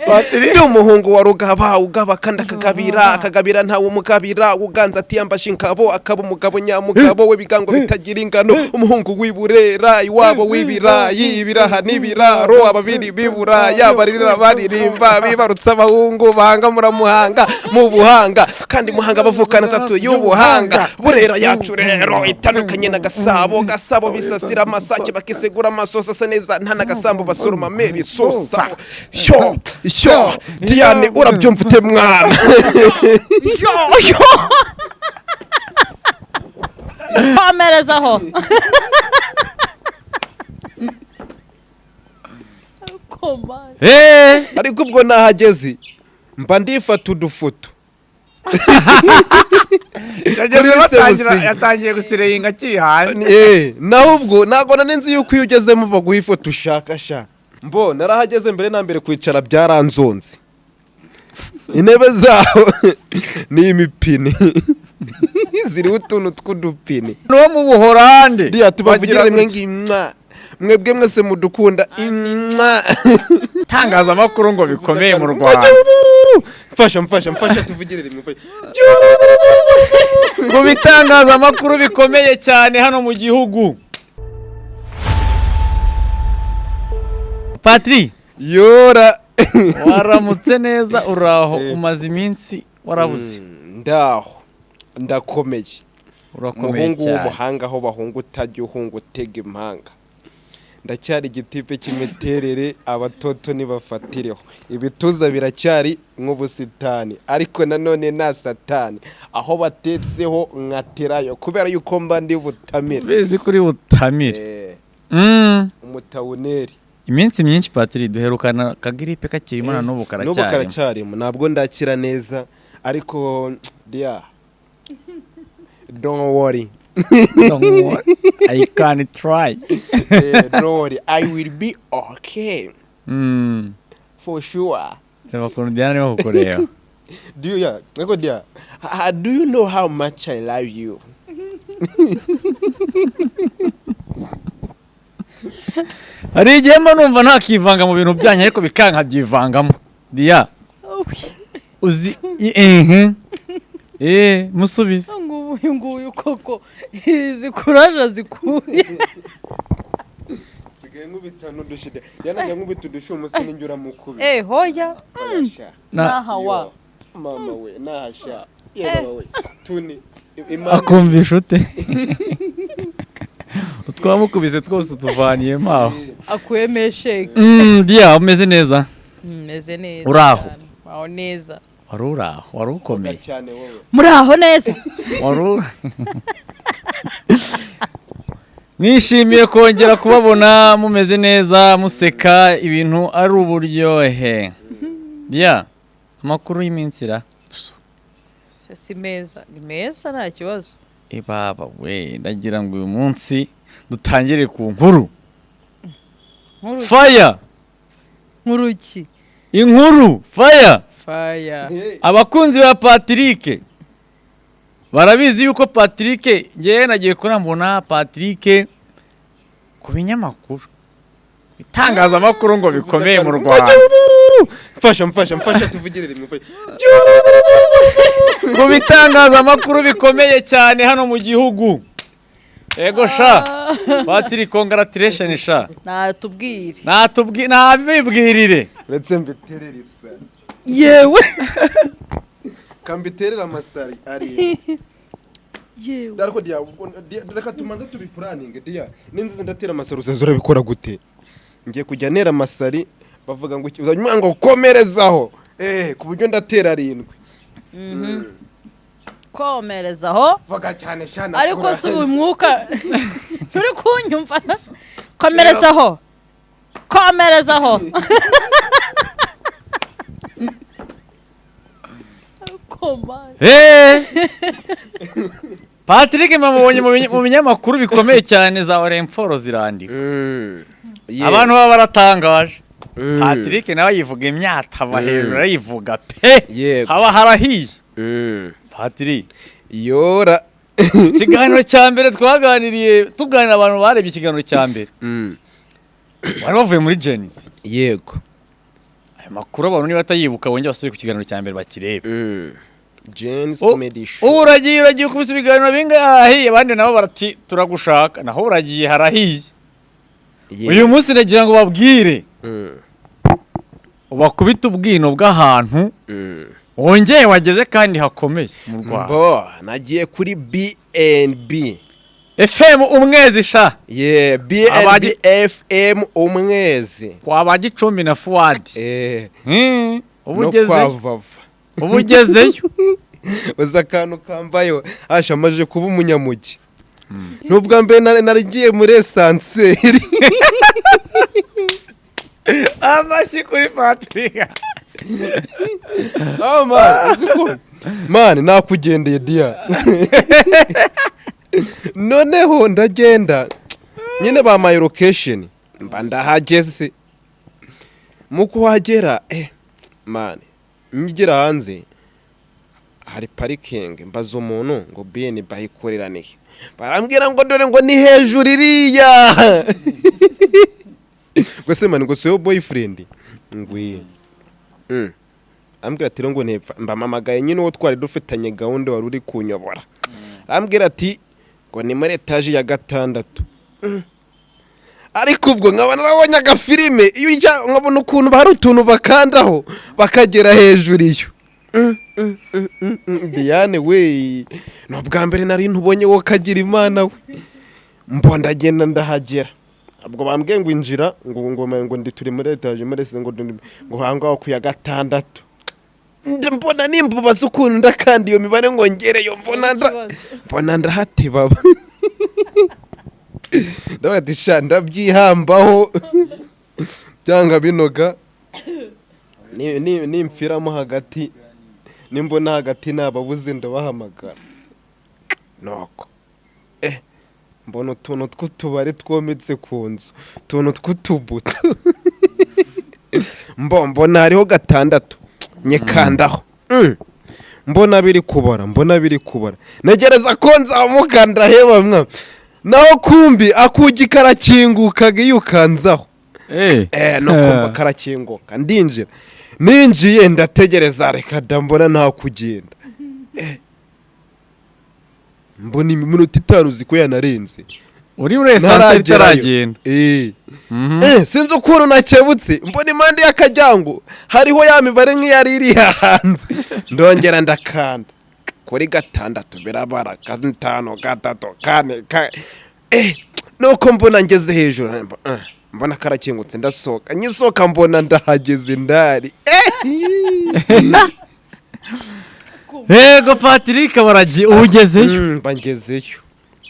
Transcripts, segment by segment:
Patiri. Ndi umuhungu wa Rugaba, ugaba kandi akagabira, akagabira ntawe umugabira, uganza atiyambashe ingabo, akaba umugabo nyamugabo w'ibigango bitagira ingano, umuhungu w'iburera, iwabo w'ibirayi, ibiraha n'ibiraro, ababiri b'iburaya baririra baririmba, bibarutse abahungu bahanga muramuhanga mu buhanga, kandi muhanga bavukana atatu y'ubuhanga. Burera yacu rero itandukanye na Gasabo, Gasabo bisasira amasake bakisegura amasosi asa neza, nta n'agasambu basoroma me bisosa. Sho sho Diane, urabyumva ute mwana? Yo yo, komerezaho. Ariko ubwo nahageze mba ndifata udufoto. Yageze Kuri batangira. Sebusiga. Yatangiye gusireyinga akiri hanze. Naho ubwo ntabwo nari nzi yuko iyo ugezemo baguha ifoto ushaka sha. Mbo narahageze, mbere na mbere kwicara byaranzonze, intebe zaho ni imipine, ziriho utuntu tw'udupine. No mu Buhorande. Diya, tubavugira bagira rimwe gutya. ngimwa mwebwe mwese mudukunda imwa. Itangazamakuru ngo bikomeye mu Rwanda. Mfasha, mfasha, mfasha, tuvugire rimwe, mfasha. Ku bitangazamakuru bikomeye cyane hano mu gihugu. Patri. Yora. Waramutse neza, uraho? Eh. Umaze iminsi warabuze. Ndaho, ndakomeye. Urakomeye Umuhungu cyane. w'umuhanga, aho bahunga utajya uhunga utega impanga. Ndacyari igitipe cy'imiterere, abatoto ntibafatireho, ibituza biracyari nk'ubusitani, ariko nanone nta satani aho batetseho nkaterayo, kubera yuko mba ndi butamire. Bizi kuri butamire. Umutawuneri. Iminsi myinshi, Patri, duherukana akagiripe kakirimo, na n'ubu N'ubu karacyarimo. Karacyarimo, ntabwo ndakira neza, ariko dia, don't worry. Don't worry, I can try. Don't worry, I will be okay for sure. Reba ukuntu Diana arimo kukureba. Do you, yeah, go there. Do you know how much I love you? Hari igihe mba numva ntakivanga mu bintu byanyu, ariko bikankabyivangamo. Diya, uzi ehe musubize. Ngubu uyu nguyu koko izi kuraje zikuye. Sigaye nkubita n'udushide. Yanajya nkubita udushi umunsi ninjye uramukubi. Eh, hoya. Oyasha. Naha wa. Mama we, nahasha. Yewe we. Tuni. Imana. Akumvisha ute? Utwamukubise twose tuvaniyemo aho. Akuyemo esheke. Diya, umeze neza? Meze neza. Uraho? Cyane. Aho neza. Wari uraho, wari ukomeye. Cyane wowe. Muri aho neza. Wari nishimiye kongera kubabona mumeze neza, museka, ibintu ari uburyohe. Diya, amakuru y'iminsi ra? Si meza, ni meza, nta kibazo. Ibaba we, ndagira ngo uyu munsi dutangire ku nkuru. Nkuru? Faya. Nkuruki? Inkuru faya. Faya. Abakunzi ba Patrick barabizi yuko Patrick, ngewe nagiye kurambona Patrick ku binyamakuru, itangazamakuru ngo bikomeye mu Rwanda. Mfasha, mfasha, mfasha, tuvugire rimwe, mfasha. Ku bitangazamakuru bikomeye cyane hano mu gihugu. Ego sha Patrick, congratulation sha. Natubwire. Natubwi nabibwirire. Uretse mbiterere isari. Yewe. Kambiterere amasari ari. Yewe. Ariko dia, reka tumanze tubipuraninge dia. Ninziza ndatera amasari, uzaza urabikora gute? Ngiye kujya nera amasari bavuga ngo iki, uzajya ngo komerezaho. Ku buryo ndatera arindwi. Komerezaho. Vuga cyane shana. Ariko si uyu mwuka nturi kunyumva? Komerezaho, komerezaho. Patrick mamubonye mu binyamakuru bikomeye cyane, za Oremforo zirandika. Abantu baba baratangaje. Patrick nawe yivuga imyata ava hejuru, arayivuga pe. Yego. Haba harahiye. Patrick. Yora. Ikiganiro cya mbere twaganiriye, tuganira, abantu barebye ikiganiro cya mbere, wari wavuye muri Gen-Z. Yego. Aya makuru abantu niba batayibuka bongere basubire ku kiganiro cya mbere bakirebe. James Oh, Comedy Show. Ubu uragiye ukubise ibiganiro bingahe, abandi nabo barati turagushaka, naho uragiye harahiye. Uyu munsi nagira ngo babwire, ubakubite ubwino bw'ahantu wongeye wageze kandi hakomeye mu Rwanda. Bo nagiye kuri BNB FM Umwezi sha. Yeah, BNB FM Umwezi. Kwa ba Gicumbi na Fuwadi. Ubu No kwa ugezeyo. Vava. Ubu ugezeyo. Uzi akantu kambayeho, asha amaze kuba umunyamugi. Nubwo mbere narigiye muri ascenseur. Amashyi kuri Patrick. Ah man, uzi ko man nakugendeye dia. Noneho ndagenda nyine bampaye location, mba ndahageze. Mu kuhagera, man, ngera hanze hari parking, mbaza umuntu ngo BN bayikorera nihe, barambwira ngo dore ngo ni hejuru iriya. Ngo se man, ngo siyo boyfriend ngwiye. Ambwira ati rero ngo ntepfa, mbamamagaye nyine uwo twari dufitanye gahunda wari uri kunyobora, arambwira ati ngo ni muri etaje ya 6. Ariko ubwo nkaba narabonye agafilime, iyo ujya nkabona ukuntu hari utuntu bakandaho bakagera hejuru iyo. Diane we, ni ubwa mbere nari ntubonye wo kagira Imana we. Mbo ndagenda ndahagera, ubwo bambwiye ngo injira, ngo ndi turi muri etaje muri ngo ngo hangaho ku ya 6. Mbona nimbubaza ukuntu ndakanda iyo mibare ngo ngereyo, mbona nda mbona ndahateba, ndavuga ati sha ndabyihambaho byanga binoga. Nimpfiramo hagati, nimbona hagati nababuze ndabahamagara. Nuko mbona utuntu tw'utubari twometse ku nzu, utuntu tw'utubuto, mbona hariho 6, nyikandaho. Mbona biri kubara, mbona biri kubara, ntegereza ko nzamuka ndaheba mwa, naho kumbi akugi karakingukaga iyo ukanzaho. No kumva karakinguka, ndinjira. Ninjiye ndategereza, reka da, mbona nta kugenda. Mbona iminota 5 uzi ko yanarenze. Uri muri ascenseur? Ntaragerayo. Itaragenda. Sinzi ukuntu nakebutse, mbona impande y'akajyango hariho ya mibare nk'iyari iri hanze, ndongera ndakanda kuri 6, birabara 5, 3, 4 nuko mbona ngeze hejuru, mbona karakingutse, ndasohoka. Nyisohoka mbona ndahageze ndari. Yego Patrick, baragiye, ubu ugezeyo. Mba ngezeyo.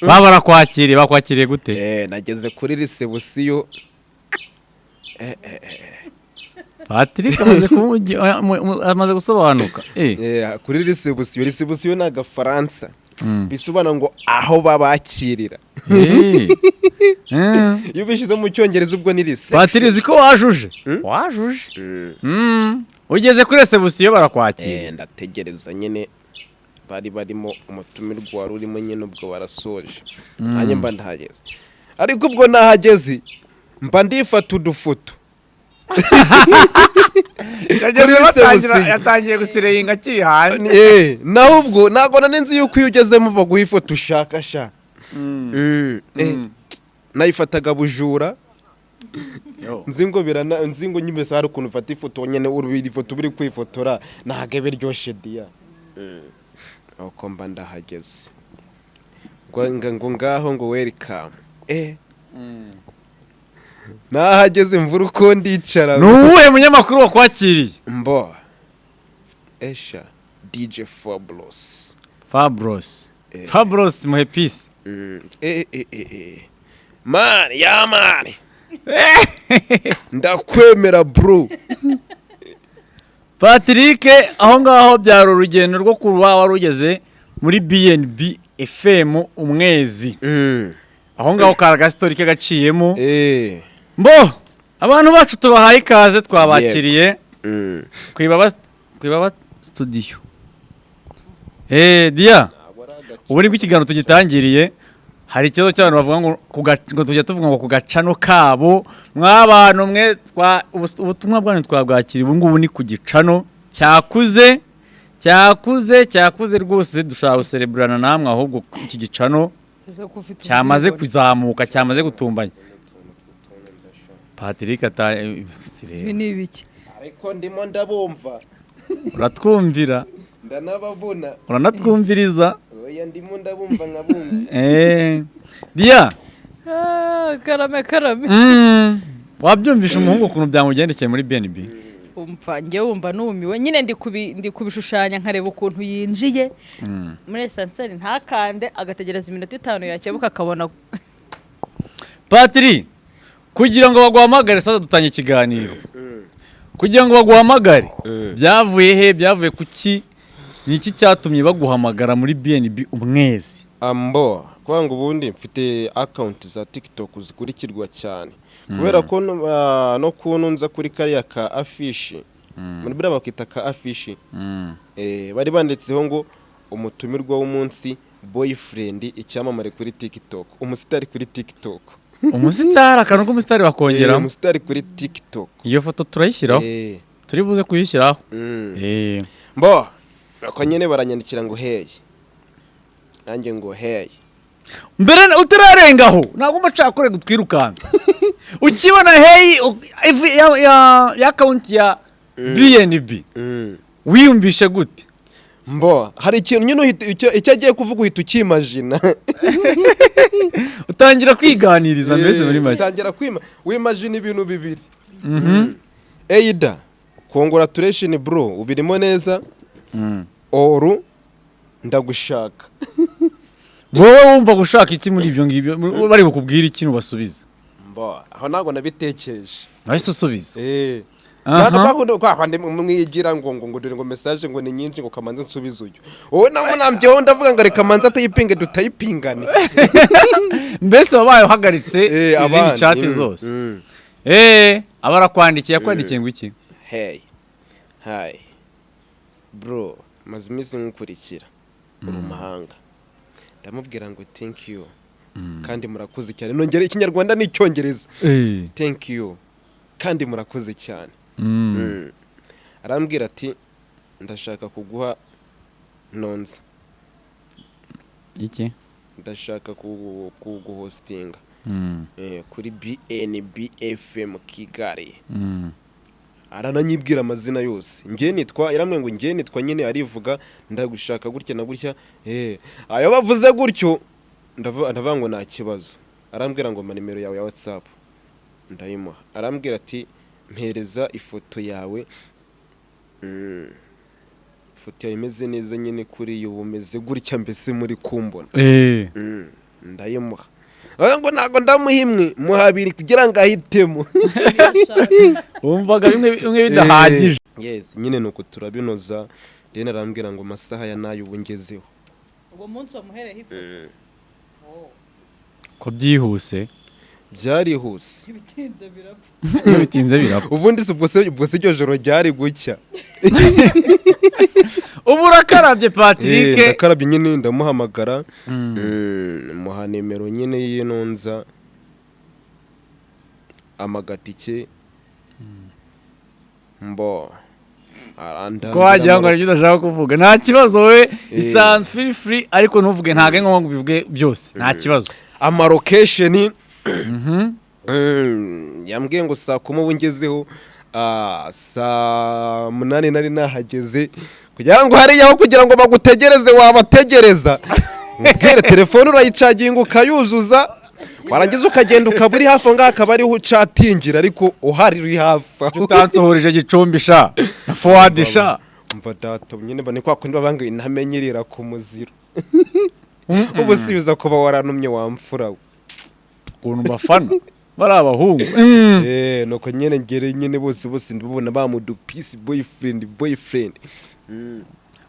Baba barakwakiriye, bakwakiriye gute? Nageze kuri reception. Patrick amaze kuba amaze gusobanuka. Kuri reception, reception ni agafaransa, bisobanura ngo aho babakirira. Iyo ubishyize mu Cyongereza ubwo ni reception. Patrick, uzi ko wajuje? Wajuje. Ugeze kuri reception barakwakira. Ndategereza nyine, bari barimo umutumirwa wari urimo nyine, ubwo barasoje, nanjye mba ndahageze. Ariko ubwo nahageze mba ndifata udufoto kuri reception. Yatangiye gusireyinga akiri hanze. Naho ubwo ntabwo nari nzi yuko iyo ugezemo baguha ifoto ushaka sha. Nayifataga bujura, nzi ngo birana, nzi ngo nyine hari ukuntu ufata ifoto nyine, uri ifoto uri kwifotora ntabwo iba iryoshye diya. Uko mba ndahageze ngo ngaho ngo welcome. Nahageze imvura uko ndicara. Ni uwuhe munyamakuru wakwakiriye? Mbo esha DJ Fabulous. Fabros. Fabros muhepisi. Man ya man, ndakwemera bro. Patrick, aho ngaho byari urugendo rwo kuba wari ugeze muri BNB FM Umwezi. Aho ngaho kari agasitori ke gaciyemo. Mbo abantu bacu tubahaye ikaze, twabakiriye ku Ibaba Studio. Dia, ubu nibwo ikiganiro tugitangiriye. Hari ikibazo cy'abantu bavuga ngo ngo tujya tuvuga ngo ku gacano kabo. Mw'abantu mwe, ubutumwa bwanyu twabwakira. Ubu ngubu ni ku gicano cyakuze, cyakuze, cyakuze rwose. Dushobora gusereburana namwe. Ahubwo iki gicano Ese ko ufite cyamaze ubwibone? kuzamuka, cyamaze gutumbanya. Patrick ata Ibi ni ibiki? Ariko ndimo ndabumva. Uratwumvira? Ndanababona. Uranatwumviriza? Oya, ndimo ndabumva nkabumva. Dia. Ah, karame, karame. Wabyumvisha umuhungu ukuntu byamugendekeye muri BNB? Umva, njye wumva numiwe nyine, ndi kubishushanya nkareba ukuntu yinjiye muri ascenseur ntakande, agategereza iminota 5, yakebuka akabona. Patri, kugira ngo baguhamagare, sasa dutanye ikiganiro, kugira ngo baguhamagare byavuye he? Byavuye kuki? Ni iki cyatumye baguhamagara muri BNB Umwezi? Ambo kuvuga ngo ubundi mfite account za TikTok zikurikirwa cyane, kubera ko no kuntu nza kuri kariya ka afishi, muri buriya bakita ka afishi, bari banditseho ngo umutumirwa w'umunsi, boyfriend, icyamamare kuri TikTok, umusitari kuri TikTok. Umusitari, akantu k'umusitari bakongeramo. Umusitari kuri TikTok. Iyo foto turayishyiraho, turi buze kuyishyiraho. Mbo ako nyine baranyandikira ngo "Hey", nanjye ngo "Hey". Mbere utararengaho, ntabwo mba nshaka kurega utwirukanka. Ukibona "Hey" ya account ya BNB, wiyumvishe gute? Mbo hari ikintu nyine uhita icyo agiye kuvuga uhita ukimajina. Utangira kwiganiriza mbese muri make. Utangira wimajina ibintu bibiri: either congratulation bro, ubirimo neza, or ndagushaka. Wowe wumva gushaka iki muri ibyo ngibyo? Bari bukubwire ikintu basubiza? Mbo aho ntabwo nabitekereje. Wahise usubiza? Eh. Aha. Ntabwo kwa kwandi mwigira ngo dore ngo message ngo ni nyinshi, ngo kamanze nsubize uyu. Wowe nawe nambyeho, ndavuga ngo reka manze atayipinge, dutayipingane. Mbese wabaye uhagaritse izindi abandi, chat zose. Aba arakwandikiye, yakwandikiye ngo iki? "Hey, hi bro, maze iminsi nkukurikira, uri umuhanga." Ndamubwira ngo "Thank you", kandi murakoze cyane. Nongere Ikinyarwanda n'Icyongereza: "Thank you", kandi murakoze cyane. Arambwira ati "Ndashaka kuguha nonza." Iki? Ndashaka kuguhostinga kuri BNB FM Kigali. Arananyibwira amazina yose. Njye nitwa, yarambwiye ngo njye nitwa nyine, arivuga, ndagushaka gutya na gutya. Ayo bavuze gutyo, ndavuga ngo nta kibazo. Arambwira ngo mpa nimero yawe ya WhatsApp, ndayimuha. Arambwira ati mpereza ifoto yawe. Ifoto yawe imeze neza nyine, kuri iyo umeze gutya mbese muri kumbona. Ndayimuha. Aravuga ngo ntabwo ndamuha imwe, muha abiri kugira ngo ahitemo. Wumvaga bimwe bimwe bidahagije. Yes, nyine nuko turabinoza. Rero arambwira ngo amasaha ya nayo ubu ngezeho. Uwo munsi wamuhereyeho ifoto? Ko byihuse? Byarihuse. Ibitinze birapfa. Iyo bitinze birapfa. Ubundi se ubwo se iryo joro ryari gucya? Ubu urakarabye, Patrick. Ndakarabye nyine, ndamuhamagara, muha nimero nyine y'inunza amagatike. Mbo Ko wagira ngo hari ibyo udashaka kuvuga? Nta kibazo, we isanzwe feel free, ariko ntuvuge, ntabwo ari ngombwa ngo ubivuge byose, nta kibazo. Amalokesheni. Yambwiye ngo saa 10 ubu ngezeho. Saa 8 nari nahageze, kugira ngo hariya aho kugira ngo bagutegereze wabategereza. Ubwire telefone urayicaginga ukayuzuza, warangiza ukagenda ukaba uri hafi aho ngaho, akaba ariho ucatingira, ariko uhari uri hafi aho. Utansohoreje Gicumbi sha na forward sha. Mva data, nyine ni kwa kundi baba ngo intamenyerera ku muziro. Ubu si kuba waranumye wamfura we. Ukuntu mbafana bari abahungu. Nuko nyine ngere nyine bose bose ndabona bamudupisi boyfriend, boyfriend.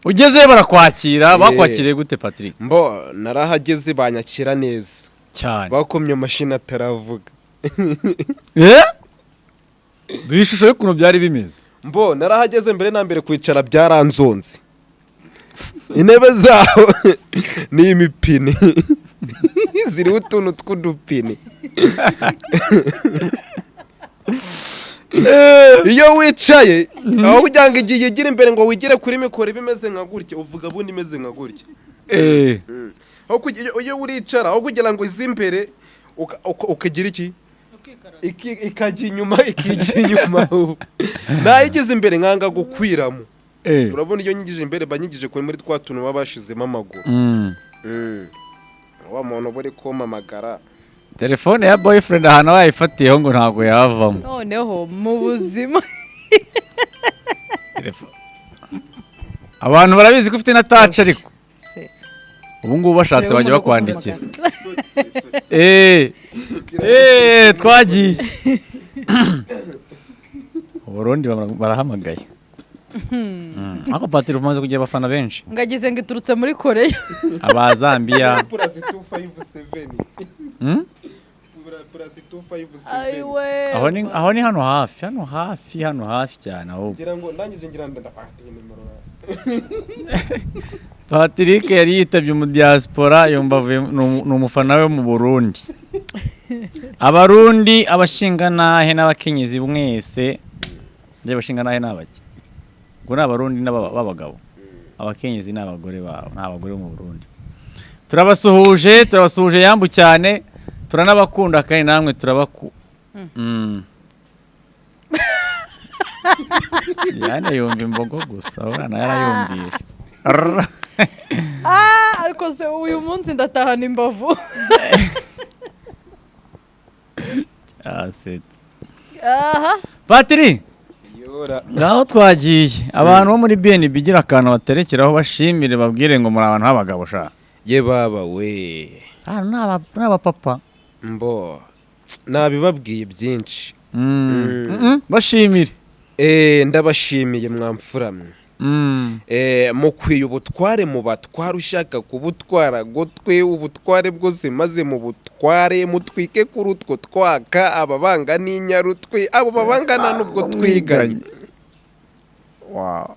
Ugezeyo barakwakira? Bakwakiriye gute, Patrick? Mbo narahageze banyakira neza. Cyane. Bakomye amashini ataravuga. Duhe ishusho y'ukuntu byari bimeze. Mbo narahageze, mbere na mbere kwicara byaranzonze, intebe zaho ni imipine. Ziriho utuntu tw'udupine. Iyo wicaye aho kugira ngo igihe igira imbere ngo wigire kuri mikoro bimeze nka gutya, uvuga bundi imeze nka gutya. Aho iyo uricara aho kugira ngo ize imbere ukagira iki, ikajya inyuma, ikijya inyuma. Nayigize imbere nkanga gukwiramo. Urabona iyo nyigije imbere banyigije kuri muri twa tuntu baba bashizemo amaguru. Wa muntu buri kumamagara telefone ya boyfriend ahantu wayifatiyeho ngo ntago yavamo. Noneho mu buzima abantu barabizi ko ufite na touch, ariko ubu ngubu bashatse bajya bakwandikira. Twagiye Uburundi barahamagaye. Ako Patrick umaze kugira abafana benshi. Ngagize ngo iturutse muri Korea. Aba Zambia. Plus 257. Plus 257. Aho ni hano hafi, hano hafi, hano hafi cyane aho. Ngira ngo ndangije ngira ndafata nimero. Patrick yari yitabye mu diaspora yumva ni umufana we mu Burundi. Abarundi abashinga nahe n'abakenyezi mwese. Ndye bashinga nahe nabaki. Ngo n'abarundi n'abagabo. Abakenyezi n'abagore babo, n'abagore mu Burundi. Turabasuhuje, turabasuhuje yambu cyane, turanabakunda kandi namwe turabaku. Yana yumva imbogo gusa, urana yarayumvishe. Ariko se uyu munsi ndatahana imbavu. Aha. Patri. Ngaho twagiye. Abantu bo muri BNB bigira akantu baterekeraho bashimire babwire ngo muri abantu b'abagabo sha. Ye baba we. Naba papa. Mbo. Nabibabwiye byinshi. Bashimire. Ndabashimiye mwamfura mwe. Mukwiye ubutware mu batwara, ushaka kubutwara gutwe ubutware bwose maze mu butware mutwike kuri utwo twaka ababanga n'inyarutwe abo babangana nubwo twiganye. Wow.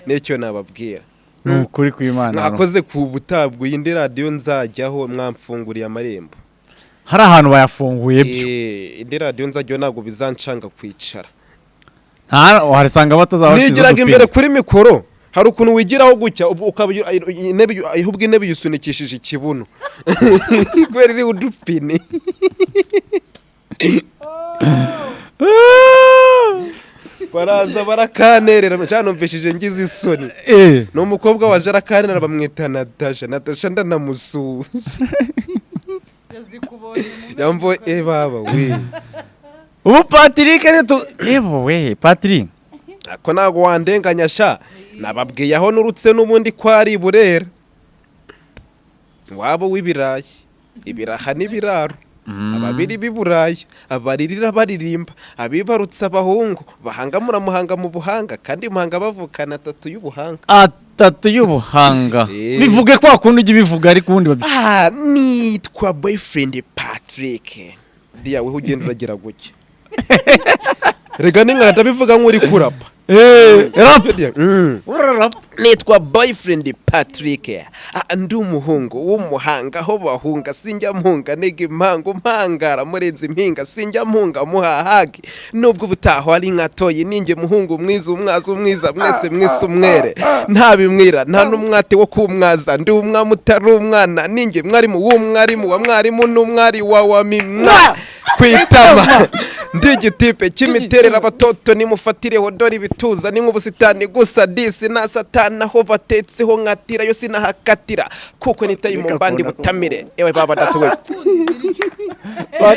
Nicyo nababwira. Nukuri kw'Imana. Nakoze ku butabwo indi radio nzajyaho mwamfunguriye amarembo. Hari ahantu bayafunguye byo. Indi radio nzajyaho ntabwo bizancanga kwicara. Nta warisanga batazabashize. Nigiraga imbere kuri mikoro hari ukuntu wigiraho gutya ukaba intebe ahubwo intebe yusunikishije ikibuno. Kubera iri udupine. Baraza barakanerera cyanumvishije ngize isoni. No mukobwa waje arakanera bamwita Natasha. Natasha ndanamusuye. Yazikubonye mu Yambo baba we. Ubu Patrick rero yebo we Patrick ako nago wandenganya sha nababwiye aho nurutse n'ubundi ko ari Burera wabo w'ibirayi ibiraha n'ibiraro ababiri b'iburayi abaririra baririmba abibarutse abahungu bahanga muramuhanga mu buhanga kandi muhanga bavukana atatu y'ubuhanga. Atatu y'ubuhanga. Bivuge kwa kundi ujye bivuga ariko ubundi babi. Nitwa boyfriend Patrick. Dia weho ugenda uragira guke. Rega ninga ndabivuga nk'uri kurapa. Rap. Urarap. Nitwa boyfriend Patrick. Ndi umuhungu w'umuhanga aho bahunga sinjya mpunga nega impango mpangara murenze impinga sinjya mpunga muhahage nubwo ubutaho ari nkatoye ninjye muhungu mwiza umwaza umwiza mwese mwise umwere nta bimwira nta n'umwate wo kumwaza ndi umwami utari umwana ninjye mwarimu w'umwarimu wa mwarimu n'umwari wa wa mimwa kwitama ndi igitipe cy'imiterere abatoto nimufatireho dore ibituza ni nk'ubusitani gusa disi na satana aho batetseho nkatira yo sinahakatira kuko nitaye mu mbandi butamire ewe baba datuwe.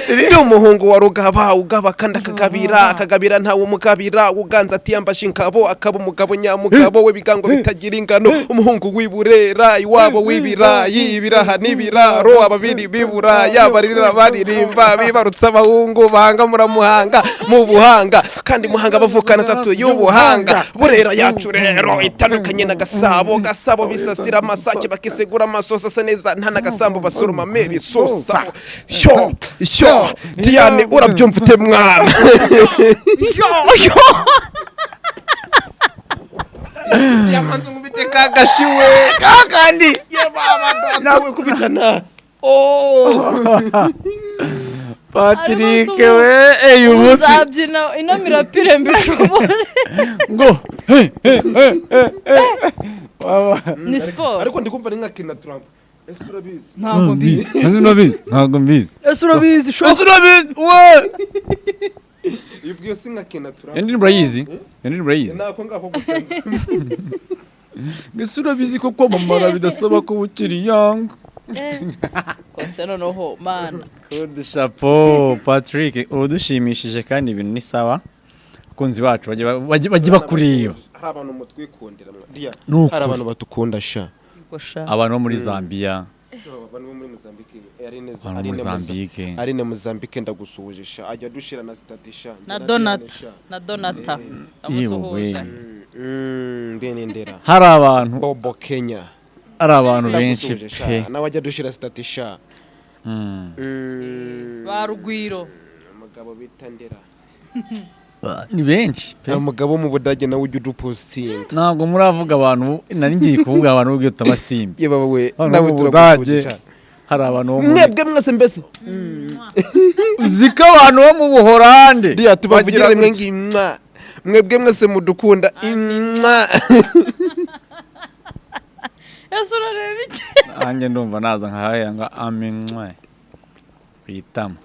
Ndi umuhungu wa Rugaba ugaba kandi akagabira akagabira ntawe umugabira uganza atiyambashe inkabo akaba umugabo nyamugabo we bigango bitagira ingano umuhungu w'iburera iwabo w'ibirayi ibiraha n'ibiraro ababiri b'iburaya baririra baririmba bibarutse abahungu bahanga muramuhanga mu buhanga kandi muhanga bavukana atatu y'ubuhanga Burera yacu rero itandukanye na Gasabo. Gasabo bisasira amasake bakisegura amasosa asa neza nta na Gasambo basoroma me bisosa. Yo yo Diane urabyumva ute mwana? Yo yo Yamanze ngubite kagashiwe kakandi ye baba nawe kubitana. Oh! Patrick Ariko we uyu munsi nzabyina ino mirapire mbishobore. Ngo hey, hey, hey, hey, hey. Waba. Ni siporo. Ariko ndikumva ni nka Kina Trump. Ese urabizi? Ntabwo mbizi. Ese urabizi? Ntabwo mbizi. Ese urabizi sho? Ese urabizi we? Iyo ubwiyo si nka Kina Trump. Iyo ndirimbo urayizi? Iyo ndirimbo urayizi? Nako ngako gusa. Ese urabizi ko kwamamara bidasaba kuba ukiri young? Kose noneho mana. Coup de chapeau Patrick, udushimishije kandi ibintu ni sawa. Abakunzi bacu bajye bakureba. Hari abantu mutwikundira mwa. Dia. Ni ukuri. Hari abantu batukunda sha. Yego sha. Abantu bo muri Zambia, Abantu bo muri Mozambique, Arine abantu bo muri Mozambique. Arine Mozambique ndagusuhuje sha. Ajya dushira na stati sha. Na Donata. Na Donata. Amusuhuje. Ndene ndera. Hari abantu, Bobo Kenya. hari abantu benshi Ndagusuhuje sha. pe. Nawe ajya dushira stati sha. Ba Rugwiro. Umugabo bita Ndera. Ni benshi pe. Umugabo wo mu Budage nawe ujya udupostinga. Ntabwo muravuga abantu, nari ngiye kuvuga abantu ubwo tutabasimba. Ye baba we, Abantu nawe bo mu turagusuhuje Budage, sha. hari abantu bo muri Mwebwe mwese mbese. Uzi ko abantu bo mu Buholande Dia tubavugira bagira rimwe gutya. ngimwa. Mwebwe mwese mudukunda imwa. Ese urareba iki? Nanjye ndumva naza nkahaya ngo aminwe kwitama.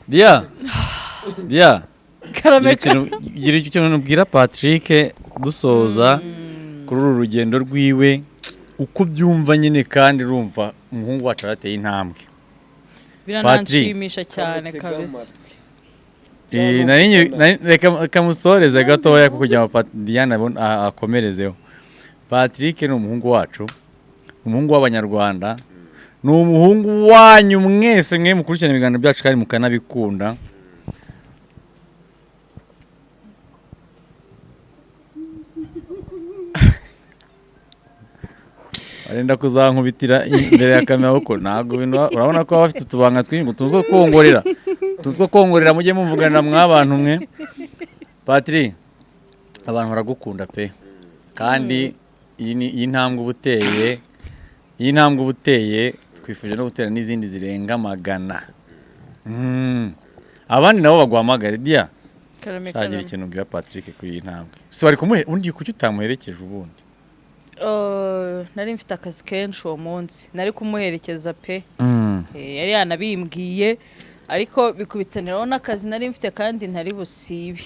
Dia, Dia, Karame. gira ikintu ubwira Patrick dusoza kuri uru rugendo rwiwe, uko byumva nyine, kandi urumva umuhungu wacu arateye intambwe. Birananshimisha cyane kabisa. Reka musoreze gatoya kugira ngo Diana akomerezeho. Patrick ni umuhungu wacu, umuhungu w'Abanyarwanda, ni umuhungu wanyu mwese mwe mukurikirana ibiganiro byacu kandi mukanabikunda. Arenda kuzankubitira imbere ya kamera kuko ntabwo ibintu urabona ko baba bafite utubanga twinshi utuntu two kongorera, utuntu two kongorera, mujye muvugana mw'abantu mwe. Patrick, abantu baragukunda pe, kandi iyi ni iyi ntambwe uba uteye, iyi ntambwe uba uteye twifuje no gutera n'izindi zirenga 100. Abandi nabo baguhamagare. Dia, Karame. shagira Karame. ikintu ubwira Patrick kuri iyi ntambwe. Si wari kumuhe undi, kuki utamuherekeje ubundi? Nari mfite akazi kenshi uwo munsi, nari kumuherekeza pe. Yari yanabimbwiye, ariko bikubitaniraho n'akazi nari mfite kandi ntari busibe.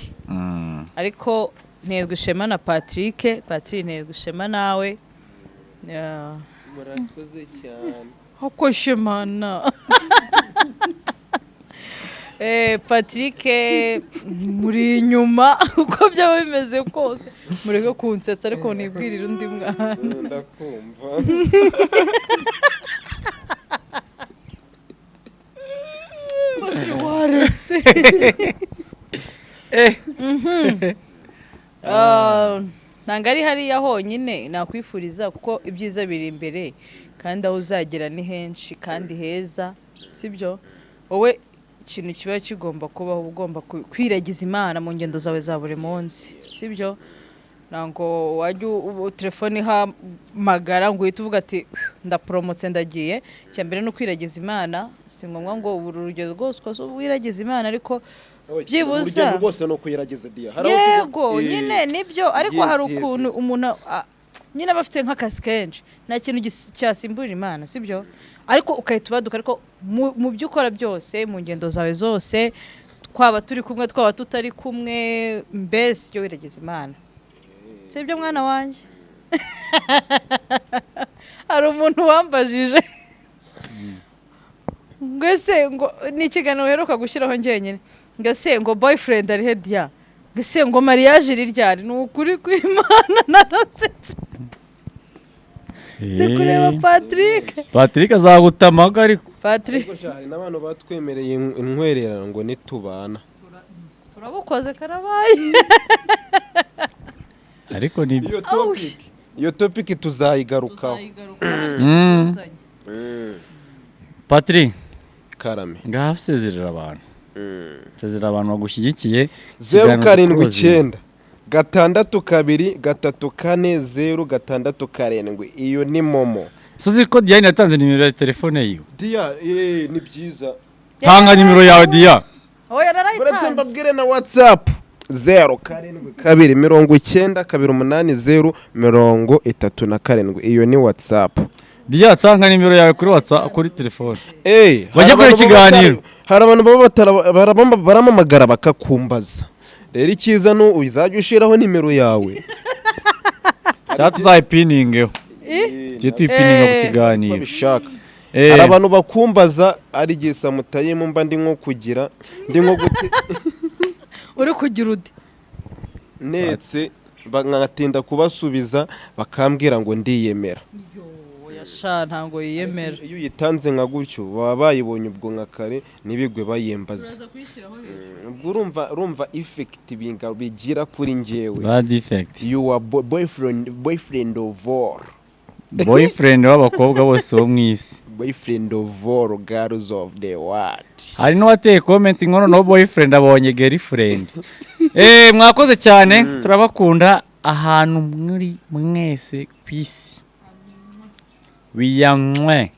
Ariko nterwa ishema na Patrick. Patrick, nterwa ishema nawe. Yeah. Murakoze cyane. Ako shemana. Patrick, muri inyuma uko byaba bimeze kose, mureke kunsetsa ariko nibwirire undi mwana. Ndakumva. Waretse. Ntabwo ari hariya honyine nakwifuriza, kuko ibyiza biri imbere kandi aho uzagera ni henshi kandi heza, sibyo? Wowe ikintu kiba kigomba kubaho, uba ugomba kwiragiza Imana mu ngendo zawe za buri munsi, sibyo? Ntabwo wajya telefone ihamagara ngo uhite uvuga ati ndapromotse ndagiye. Icya mbere ni ukwiragiza Imana, si ngombwa ngo uru rugendo rwose ukoze wiragize Imana, ariko byibuze Urugendo rwose ni ukwiragiza Dia. Hari aho Yego, nyine nibyo, ariko hari ukuntu umuntu nyine aba afite nk'akazi kenshi, nta kintu cyasimbura Imana, sibyo? Ariko ukahita ubaduka, ariko mu byo ukora byose, mu ngendo zawe zose, twaba turi kumwe twaba tutari kumwe, mbese ujye wiragiza Imana, sibyo mwana wanjye? Hari umuntu wambajije ngo ese ngo ni ikiganiro uheruka gushyiraho njyenyine, ngo ese ngo boyfriend ari he Dia, ngo ese ngo mariage iri ryari? Ni ukuri kw'Imana narasetse. Ndi kureba Patrick. Patrick azagutamaga ariko. Patrick. Ariko sha, hari n'abantu batwemereye intwererano ngo nitubana. Turabukoze karabaye. Ariko ni Iyo topic, iyo topic tuzayigarukaho. Patrick, Karame. ngaha usezerera abantu. Usezerera abantu bagushyigikiye. 079 6 2 3 4 0 6 7. Iyo ni momo. Suzi ko Diane yatanze nimero ya telefone yiwe. Dia, ni byiza. Tanga nimero yawe, Dia. Oya, Uretse narayitanze. mbabwire na WhatsApp: 0729 28 0 37. Iyo ni WhatsApp. Dia, tanga nimero yawe kuri WhatsApp, kuri telefone. Hari Bajye kure abantu baba ikiganiro. Hari abantu baba baramamagara bakakumbaza. Rero icyiza ni uzajya ushyiraho nimero yawe. Cyangwa tuzayipiningeho, tujye tuyipininga ku kiganiro. Babishaka. Hari abantu bakumbaza, ari igihe samutayemu mba ndi nko kugira, ndi nko gute. Uri kugira ude? Netse nkatinda kubasubiza, bakambwira ngo ndiyemera. Oya sha, ntabwo yiyemera. Iyo uyitanze nka gutyo, baba bayibonye ubwo nka kare, ntibigwe bayembaza. Uraza kuyishyiraho hejuru. Ubwo urumva effect bigira kuri njyewe. Bad effect. You are boyfriend, boyfriend of all. Boyfriend w'abakobwa bose bo mu isi. Boyfriend of all girls of the world. Hari n'uwateye comment ngo noneho boyfriend abonye girlfriend. Mwakoze cyane, turabakunda ahantu muri mwese ku isi. Wiyanywe.